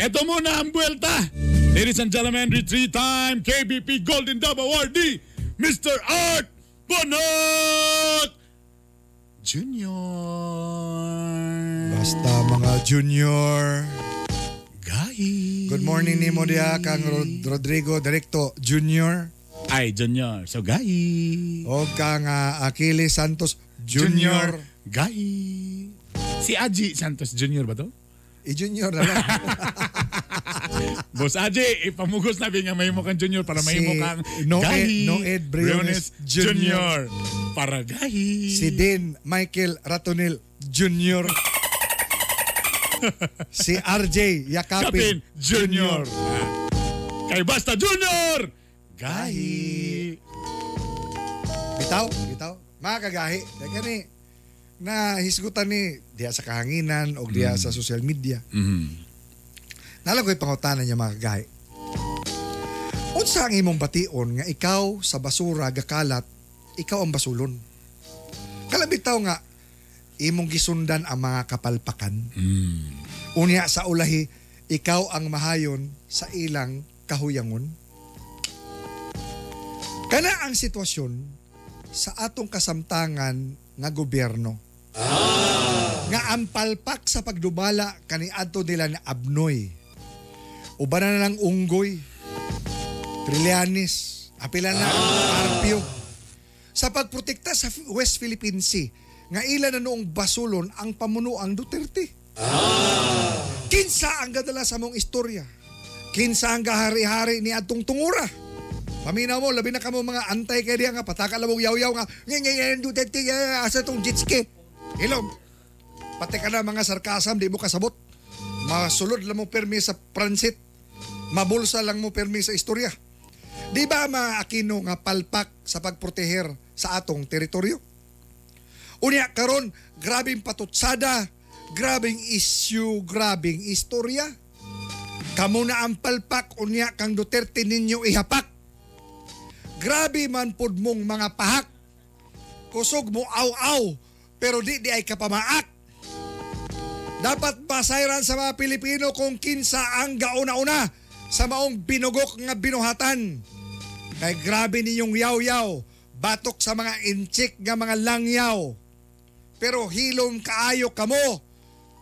Ito muna ang buwelta. Ladies and gentlemen, the three-time KBP Golden Dove Awardee, Mr. Art Bonoc Jr. Basta mga junior. Gahi. Good morning nimo diha kang Rodrigo Directo Junior. Ay, Junior. So, Gahi. O kang Achilles Santos Junior. Gahi. Si Aji Santos Junior ba to? I-junior na lang. Boss Aji, ipamugos na nga mahimo kang junior para mahimo Si kang Noe- Gahi. Noed Briones Junior. Para Gahi. Si Dean Michael Ratonil Junior. Si RJ Kapin Yakapin Junior. Ah. Kay Basta Junior. Gahi. Bitaw, bitaw. Mga kagahi, kaya ni na hisgutan ni diha sa kahanginan o diha sa social media. Nala ko'y pangutana niya, mga kagahi. Unsa ang imong bation nga ikaw sa basura gakalat, ikaw ang basulon? Kalabitaw nga imong gisundan ang mga kapalpakan. Unya sa ulahi, ikaw ang mahayon sa ilang kahuyangon. Kana ang sitwasyon sa atong kasamtangan nga gobyerno. Nga ang palpak sa pagdubala kaniadto nila na Abnoy. Uban na lang Unggoy, Trillanes, apila na ang Carpio. Sa pagprotekta sa West Philippine Sea, nga ila na noong basulon ang pamunuang Duterte. Kinsa ang gadala sa mong istorya? Kinsa ang gahari-hari ni atong tungura? Paminaw mo, labi na kamo mga antay kay diya nga pataka lamong yaw-yaw nga ngay ngay ngay Duterte nga, asa tong jet ski. Hilom. Pati ka na mga sarkasam, di mo kasabot. Masulod lang mo permi sa transit. Mabulsa lang mo permi sa istorya. Di ba mga Aquino nga palpak sa pagproteher sa atong teritoryo? Unya karon, grabing patutsada, grabing issue, grabing istorya. Kamo na ang palpak, unya kang Duterte ninyo ihapak. Grabe man pud mong mga pahak. Kusog mo aw-aw, pero di di ay kapamaak. Dapat basayran sa mga Pilipino kung kinsa ang gauna-una sa maong binugok nga binuhatan. Kay grabe ninyong yaw-yaw, batok sa mga inchik nga mga langyaw. Pero hilom kaayo kamo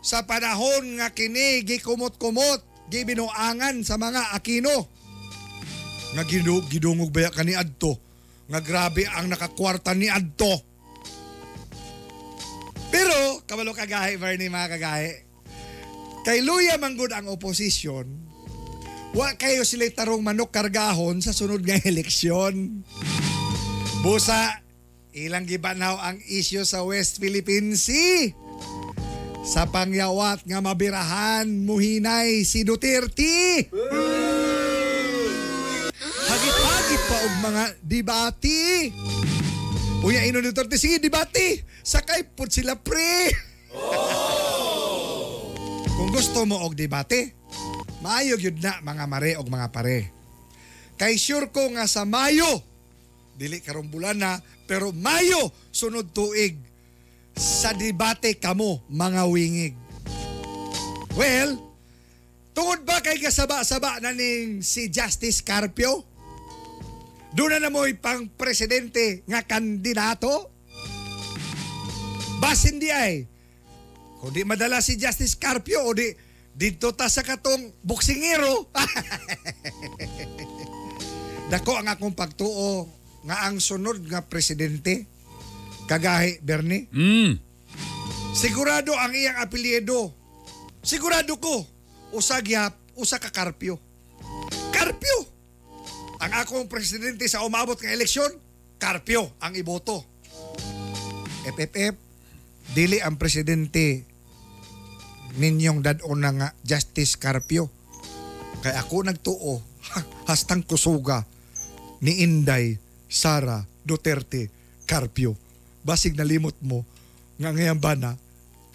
sa panahon nga kini gikumot-kumot, gibinuangan sa mga Aquino. Nga gidungog baya kani adto, nga grabe ang nakakwarta ni adto. Pero, kabalo kagahi, Bernie, mga kagahi, kay luya manggod ang oposisyon, wa kayo sila tarong manok kargahon sa sunod nga eleksyon. Busa, ilang gibanaw ang isyu sa West Philippine Sea. Sa pangyawat nga mabirahan, muhinay si Duterte. Hagit-hagit pa og mga debate. Unya ino Duterte, sige debate. Sakay pud sila pre. Kung gusto mo og debate, maayo gyud na mga mare og mga pare. Kay sure ko nga sa Mayo, dili karong bulan na, pero Mayo sunod tuig sa debate kamo mga wingig. Well, tungod ba kay kasaba-saba na ning si Justice Carpio? Doon na mo'y pang presidente nga kandidato? Basin di ay, kung di madala si Justice Carpio o di dito ta sa katong boksingero. Dako ang akong pagtuo nga ang sunod nga presidente, kagahi Bernie. Sigurado ang iyang apelyido. Sigurado ko, usa gyap, usa ka Carpio. Carpio. Ang akong presidente sa umabot nga eleksyon, Carpio ang iboto. FFF, dili ang presidente ninyong dad-on na nga Justice Carpio. Kay ako nagtuo, hastang kusuga ni Inday Sara Duterte Carpio. Basig nalimot mo nga ngayon ba na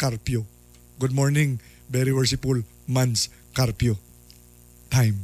Carpio. Good morning, very worshipful Mans Carpio. Time.